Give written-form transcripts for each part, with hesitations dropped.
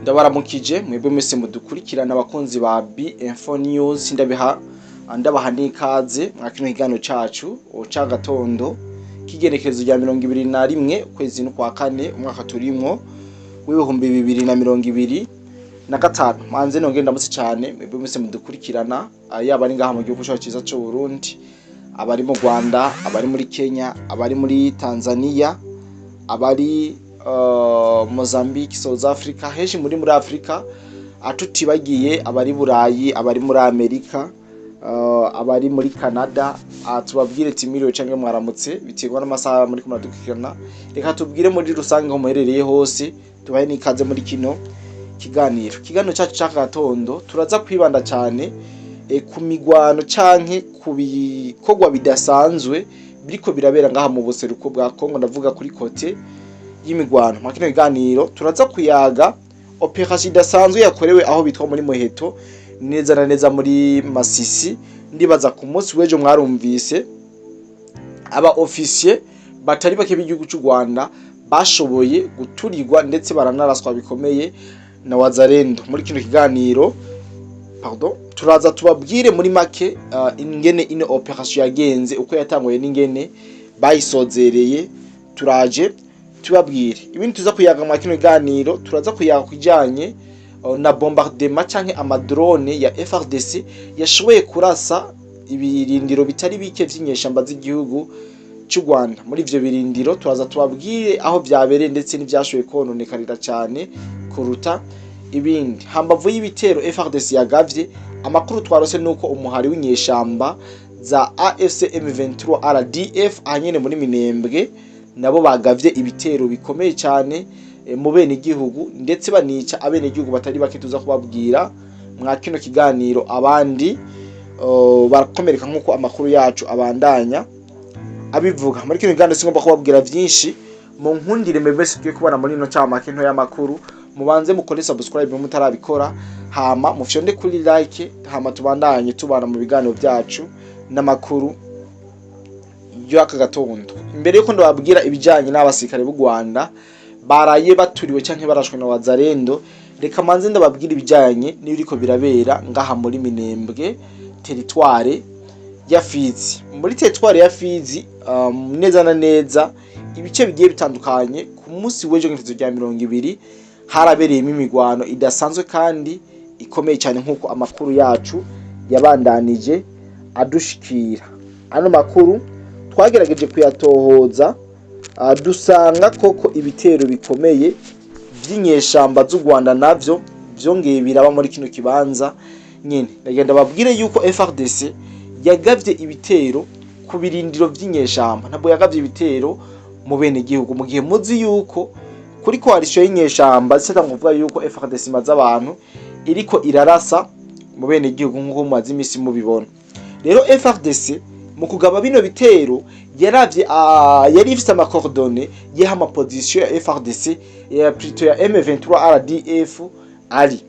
Ndabaramukije mwebwe mwese mudukurikirana, abakunzi ba B Info News. Ndabiha, ndabaha n'ikaze mwa kino kiganiro cacu ca gatondo k'igenekerezo rya 21 ukwezi n'ukwa kane, umwaka turimwo w'2025. Manze nongere ndamutse cane mwebwe mwese mudukurikirana, yaba ari ngaha mu gihugu cacu ciza c'u Burundi, abari mu Rwanda, abari muri Kenya, abari muri Tanzania, abari Mozambique, South Africa, henshi muri Afrika, tutibagiye abari Burayi, abari muri Amerika, abari muri Canada. Tubabwire timiriwe canke mwaramutse, biterwa n'amasaha muri muradukurikirana. Reka tubwire muri rusange aho muherereye hose, tubahe n'ikaze muri kino kiganiro. Ikiganiro cacu c'aka gatondo turaza kwibanda cane ku migwano canke ku bikorwa bidasanzwe biriko birabera ngaha mu buseruko bwa Kongo, ndavuga kuri côté y'imigwano. Mwa kino kiganiro turaza kuyaga opération idasanzwe yakorewe aho bitwa muri Muheto, neza na neza muri Masisi. Ndibaza ku munsi w'ejo mwarumvise aba officier batari bake b'igihugu cy'u Rwanda bashoboye guturirwa, ndetse baranaraswa bikomeye na Wazalendo. Muri kino kiganiro, pardon, turaza tubabwire muri make ingene ino opération yagenze, uko yatanguye n'ingene bayisozereye. Turaje tubabwire ibindi tuza kuyaga mwa kino kiganiro. Turaza kuyaga kujanye na bombardement canke ama drone ya FARDC yashoboye kurasa ibirindiro bitari bike vy'inyeshamba z'igihugu cy'u Rwanda. Muri ivyo birindiro turaza tubabwire aho vyabereye, ndetse n'ivyashoboye kononekarira cyane kuruta ibindi. Hambavu y'ibitero FARDC yagavye, amakuru twarose nuko umuhari w'inyeshamba za AFC M23 RDF ahanyene muri Minembwe nabo bagavye ibitero bikomeye cyane mu bene igihugu, ndetse banica abene igihugu batari bake, tuza kubabwira mwa kino kiganiro. Abandi barakomereka nk'uko amakuru yacu abandanya abivuga. Muri kino kiganiro singomba kubabwira vyinshi. Mu nkundire mwebwe tugiye kubona muri ino camake nto y'amakuru, mubanze mukore subscribe mutarabikora, hama mufyonde kuri like, hama tubandanye tubana mu biganiro byacu n'amakuru y'aka gatondo. Imbere yuko ndababwira ibijanye n'abasirikare b'u Rwanda baraye baturiwe canke barashwe na Wazalendo, reka manze ndababwira ibijanye n'ibiriko birabera ngaha muri Minembwe, territoire ya Fizi. Muri territoire ya Fizi, neza na neza ibice bigiye bitandukanye, ku munsi w'ejo ngenekerezo rya 20 harabereyemo imigwano idasanzwe kandi ikomeye cyane, nk'uko amakuru yacu yabandanije adushikira. Ano makuru twagerageje kuyatohoza, dusanga koko ibitero bikomeye vy'inyeshamba z'u Rwanda navyo vyongeye biraba muri kino kibanza nyene. Ndagenda babwire yuko FARDC yagavye ibitero ku birindiro vy'inyeshamba, ntabwo yagavye ibitero mu bene gihugu, mu gihe muzi yuko kuri coalition y'inyeshamba zisata kuvuga yuko FARDC imaze abantu iriko irarasa mu bene gihugu, nk'uko mumaze imisi mubibona. Rero FARDC mu kugaba bino bitero yaravye, yari ifise ama coordonnées y'aho ama position ya FARDC, ya plutôt ya M23 RDF ari,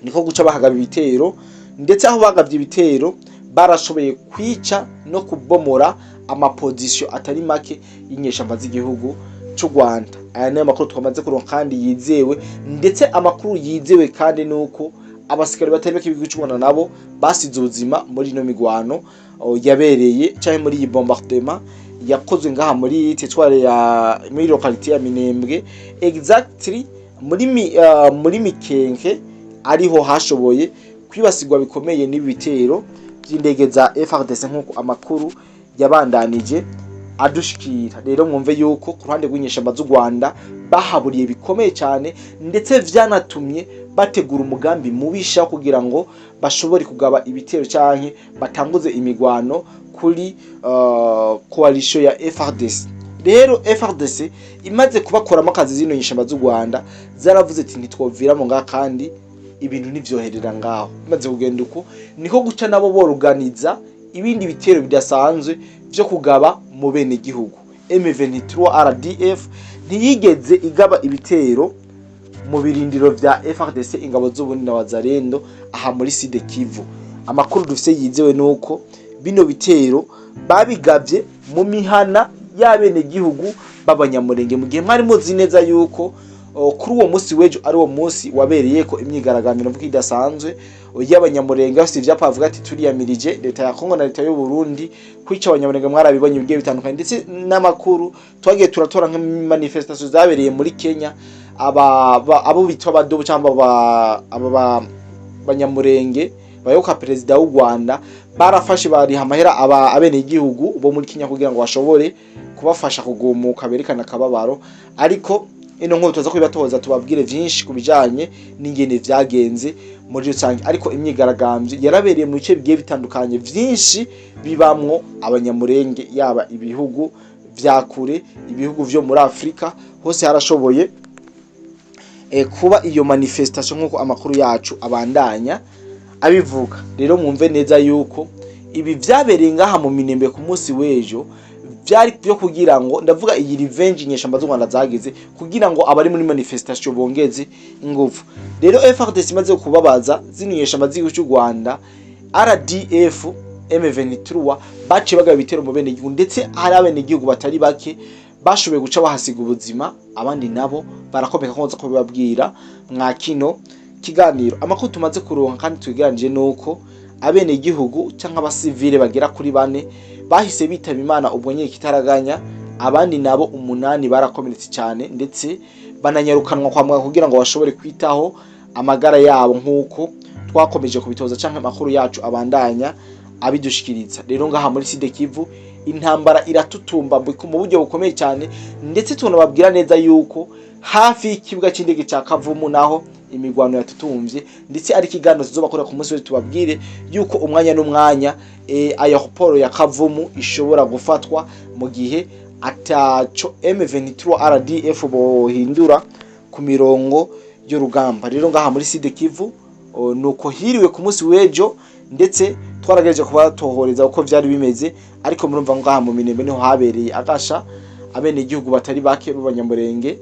niko guca bahagaba ibitero. Ndetse aho bagavye ibitero barashoboye kwica no kubomora ama position atari make y'inyeshamba z'igihugu c'u Rwanda. Aya niyo makuru twamaze kuronka kandi yizewe. Ndetse amakuru yizewe kandi nuko abasikari batari bake b'igihugu c'u Rwanda nabo basize ubuzima muri ino migwano yabereye canke muri iyi bombardement yakozwe ngaha muri territoire ya, muri localité ya Minembwe, exactly muri Mikenke, ariho hashoboye kwibasirwa bikomeye n'ibi bitero by'indege za FARDC, nk'uko amakuru yabandanije adushikira. Rero mwumve yuko ku ruhande rw'inyeshamba z'u Rwanda bahaburiye bikomeye cyane, ndetse vyanatumye bategura umugambi mubisha kugira ngo bashobore kugaba ibitero canke batanguze imigwano kuri coalition ya FARDC. Rero FARDC imaze kubakoramo akazi, zino nyeshamba z'u Rwanda zaravuze ati: "Ntitwoviramo ngaha kandi ibintu ntivyoherera ngaho." Bimaze kugenda uko, niko guca nabo boruganiza ibindi bitero bidasanzwe vyo kugaba mu bene gihugu. M23 RDF ntiyigeze igaba ibitero mu birindiro vya FARDC, ingabo z'Uburundi na Wazalendo aha muri Sud Kivu. Amakuru dufise yizewe nuko bino bitero babigavye mu mihana y'abene gihugu b'Abanyamurenge, mu gihe mwari muzi neza yuko Kuri uwo munsi w'ejo, ari uwo munsi wabereyeko imyigaragambyo navuga idasanzwe y'Abanyamurenge, bafite ivyapa bavuga ati: "Turiyamirije leta ya Kongo na leta y'u Burundi kwica Abanyamurenge." Mwarabibonye bigiye bitandukanye, ndetse n'amakuru twagiye turatora nka manifestation zabereye muri Kenya, abo bitwa abadobo cyangwa aba Banyamurenge bayoboka perezida w'u Rwanda barafashe bariha amahera aba abenegihugu bo muri Kenya kugira ngo bashobore kubafasha kugumuka, berekana akababaro. Ariko ino nkuru tuza kubibatoza, tubabwire vyinshi ku bijanye n'ingene vyagenze muri rusange. Ariko imyigaragambyo yarabereye mu bice bigiye bitandukanye vyinshi bibamwo Abanyamurenge, yaba ibihugu vya kure, ibihugu vyo muri Afrika hose harashoboye kuba iyo manifestation, nk'uko amakuru yacu abandanya abivuga. Rero mwumve neza yuko ibi vyabereye ngaha mu Minembwe ku munsi w'ejo vyari byo kugira ngo, ndavuga iyi revenge inyeshamba z'u Rwanda zagize, kugira ngo abari muri manifestation bongeze inguvu. Rero FARDC imaze kubabaza zino nyeshamba z'igihugu cy'u Rwanda, RDF M23 baciye bagaba ibitero mu bene gihugu, ndetse hari abene gihugu batari bake bashoboye guca bahasiga ubuzima, abandi nabo barakomeka, ko nza kubibabwira mwa kino kiganiro. Amakuru tumaze kuronka kandi twegeranije nuko abene gihugu cyangwa abasivile bagera kuri bane bahise bitaba Imana ubwo nyine kitaraganya, abandi nabo umunani barakomeretse cyane, ndetse bananyarukanwa kwa muganga kugira ngo bashobore kwitaho amagara yabo, nk'uko twakomeje kubitoza canke amakuru yacu abandanya abidushikiriza. Rero ngaha muri Sud Kivu intambara iratutumba mu buryo bukomeye cyane, ndetse tunababwira neza yuko hafi y'ikibuga cy'indege cya Kavumu naho imigwano yatutumvye, ndetse ari ikiganiro tuzobakorera ku munsi wese, tubabwire yuko umwanya n'umwanya aéroport ya Kavumu ishobora gufatwa mu gihe ataco M23 RDF bohindura ku mirongo y'urugamba. Rero ngaha muri Sud Kivu nuko hiriwe ku munsi w'ejo, ndetse twaragejeje kubatohoreza uko vyari bimeze. Ariko murumva ngaha mu Minembwe niho habereye agasha, abene igihugu batari bake b'Abanyamurenge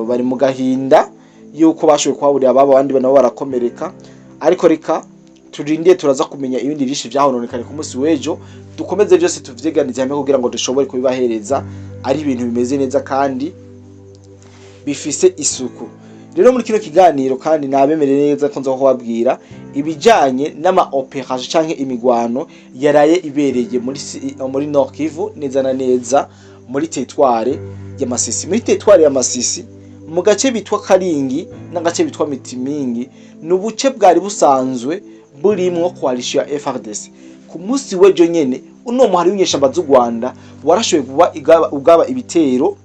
bari mu gahinda yuko bashoboye kuhaburira ababo, abandi nabo barakomereka. Ariko reka turindiye, turaza kumenya ibindi byinshi vyahononekanye ku munsi w'ejo, dukomeze byose tuvyiganize hamwe kugira ngo dushobore kubibahereza ari ibintu bimeze neza kandi bifise isuku. Rero muri kino kiganiro kandi nabemerere neza ko nza kubabwira ibijanye n'ama opération canke imigwano yaraye ibereye muri Nord Kivu, neza na neza muri territoire ya Masisi. Muri territoire ya Masisi, mu gace bitwa Karingi n'agace bitwa Mitimingi, ni ubuce bwari busanzwe burimwo coalition ya FARDC. Ku munsi w'ejo nyene, uno muhari w'inyeshamba z'u Rwanda warashoboye kuba ugaba ibitero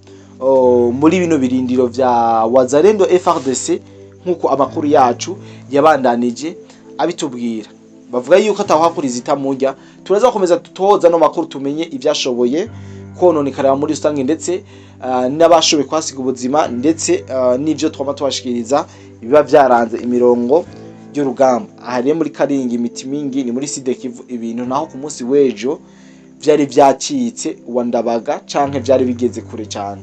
muri bino birindiro vya Wazalendo FARDC, nk'uko amakuru yacu yabandanije abitubwira. Bavuga yuko atawahakuriza itamurya. Turaza gukomeza tutoza no makuru, tumenye ivyashoboye kononekara muri rusange, ndetse n'abashoboye kuhasiga ubuzima, ndetse n'ivyo twama tubashikiriza biba vyaranze imirongo y'urugamba. Aha rero muri Karingi, Mitimingi, ni muri Sud Kivu, ibintu naho ku munsi w'ejo vyari vyacitse wa ndabaga canke vyari bigeze kure cyane.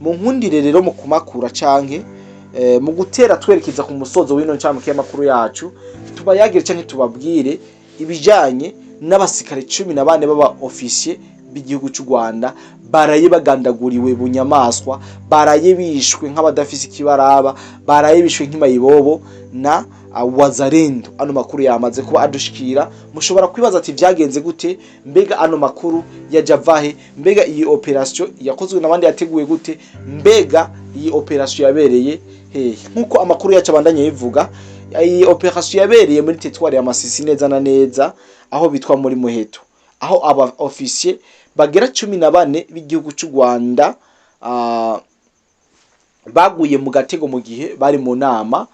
Mu nkundire rero mu kumakura canke mu gutera twerekeza ku musozo w'ino ncamake y'amakuru yacu, tubayagire canke tubabwire ibijanye n'abasikare 14 b'aba officier b'igihugu cy'u Rwanda baraye bagandaguriwe bunyamaswa, baraye bishwe nk'abadafise ikibaraba, baraye bishwe nk'imayibobo na Wazalendo. Ano makuru yamaze kuba adushikira. Mushobora kwibaza ati: "Vyagenze gute? Mbega ano makuru yaja vahe? Mbega iyi operation yakozwe n'abandi, yateguwe gute? Mbega iyi operation yabereye hehe?" Nkuko amakuru yacu abandanye yivuga, iyi operation yabereye muri territoire ya Masisi, neza na neza aho bitwa muri Muheto, aho aba officier bagera 14 b'igihugu cy'u Rwanda baguye mu gatego mu gihe bari mu nama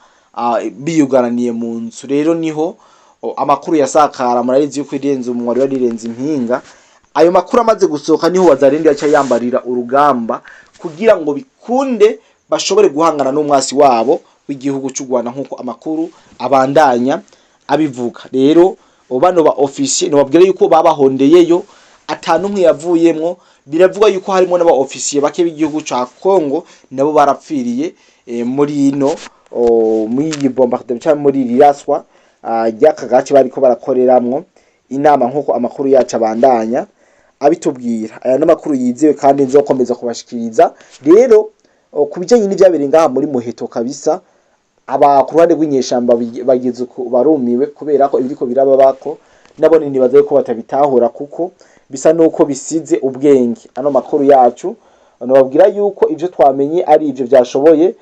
biyugaraniye mu nzu. Rero niho amakuru yasakara. Murabizi yuko irenze umunwa riba rirenze impinga. Ayo makuru amaze gusohoka, niho Wazalendo yaca yambarira urugamba kugira ngo bikunde bashobore guhangana n'umwasi wabo w'igihugu cy'u Rwanda, nk'uko amakuru abandanya abivuga. Rero bano ba officier nobabwira yuko babahondeyeyo atanu yavuyemwo. Biravugwa yuko harimo n'aba officier bake b'igihugu ca Congo nabo barapfiriye muri ino muri iyi bombardement cyangwa muri iri raswa ry'aka gace bariko barakoreramwo inama, nk'uko amakuru yacu abandanya abitubwira. Aya n'amakuru yizewe kandi nzokomeza kubashikiriza. Rero Ku bijanye n'ivyabereye ngaha muri Muheto, kabisa aba ku ruhande rw'inyeshamba bagize uku barumiwe, kubera ko ibiriko biraba bako nabone nibaza yuko batabitahura, kuko bisa nuko bisize ubwenge. Ano makuru yacu nababwira yuko ivyo twamenye ari ivyo vyashoboye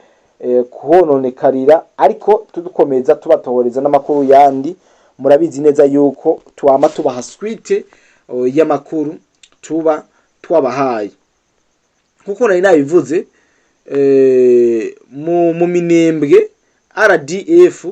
kuhononekarira, ariko tudukomeza tubatohoreza n'amakuru yandi. Murabizi neza yuko twama tubaha suite y'amakuru tuba twabahaye. Nkuko nari nabivuze, mu Minembwe RDF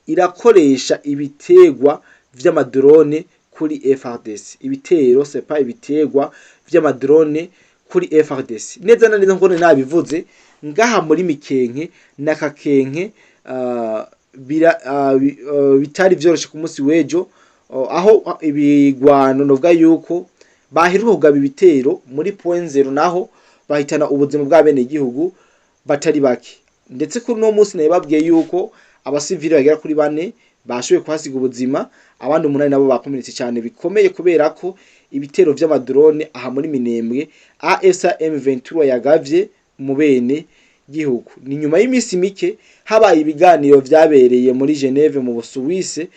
irakoresha ibitegwa vy'amadrone kuri FARDC, ibitero sepa ibitegwa vy'amadrone kuri FARDC. Neza na neza nkuko nari nabivuze, ngaha muri Mikenke na Kakenke bitari vyoroshe ku munsi w'ejo, aho ibigwano novuga yuko baheruka kugaba ibitero muri Point Zero, naho bahitana ubuzima bw'abenegihugu batari bake. Ndetse kuri uno munsi nabibabwiye yuko abasivili bagera kuri bane bashoboye kuhasiga ubuzima, abandi umunani nabo bakomeretse cyane bikomeye, kubera ko ibitero vy'amadrone aha muri Minembwe AFC M23 yagavye mu bene gihugu. Ni nyuma y'iminsi mike habaye ibiganiro vyabereye muri Geneve mu Busuwise,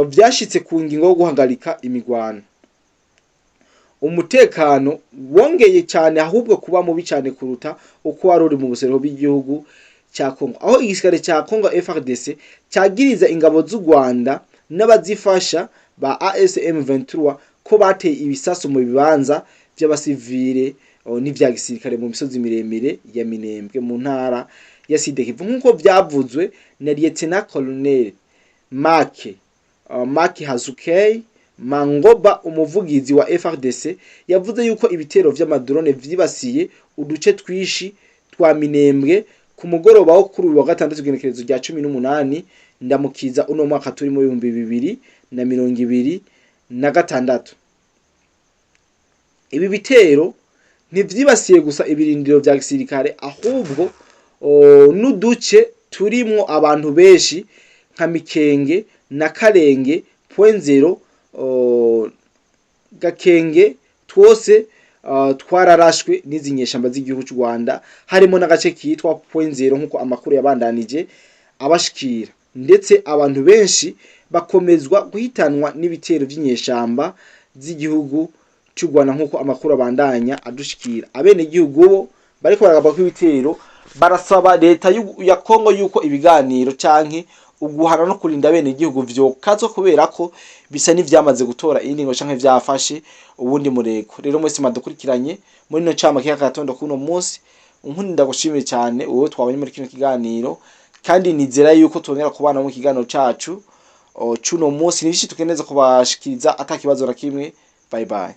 vyashitse ku ngingo yo guhagarika imigwano. Umutekano wongeye cyane ahubwo kuba mubi cyane kuruta uko wari uri mu buseruko bw'igihugu cya Kongo, aho igisirikare cya Kongo FARDC cyagiriza ingabo z'u Rwanda n'abazifasha ba AFC M23 ko bateye ibisasu mu bibanza by'abasivile n'ivya gisirikare mu misozi miremire ya Minembwe mu ntara ya Sud-Kivu, nk'uko vyavuzwe na Lieutenant Colonel Mark Hazukay Mangoba, umuvugizi wa FARDC. Yavuze yuko ibitero vy'amadrone vyibasiye uduce twishi twa Minembwe ku mugoroba wo kuri uyu wa gatandatu, igenekerezo rya 18 Ndamukiza uno mwaka turi mu 2026. Ibi bitero ntivyibasiye gusa ibirindiro vya gisirikare, ahubwo n'uduce turimwo abantu benshi nka Mikenge na Karenge, Point Zero, Gakenge, twose twararashwe n'izi nyeshamba z'igihugu cy'u Rwanda, harimo n'agace kitwa Point Zero, nk'uko amakuru yabandanije abashikira. Ndetse abantu benshi bakomezwa guhitanwa n'ibitero vy'inyeshamba z'igihugu cy'u Rwanda, nk'uko amakuru abandanya adushikira. Abenegihugu bo bariko baragaba ko ibitero barasaba leta ya Kongo yuko ibiganiro canke uguhana no kurinda abenegihugu vyokazwa, kubera ko bisa n'ivyamaze gutora iyindi ngo canke vyafashe uwundi mureko. Rero mwese madukurikiranye muri no camake y'agatondo kuno munsi, unkundi ndagushimiye cyane wowe twabonye muri kino kiganiro, kandi nizera yuko twongera kubana mu kiganiro cacu cuno munsi. Ni byinshi tukeneza kubashikiriza, ata kibazo na kimwe. Bye bye.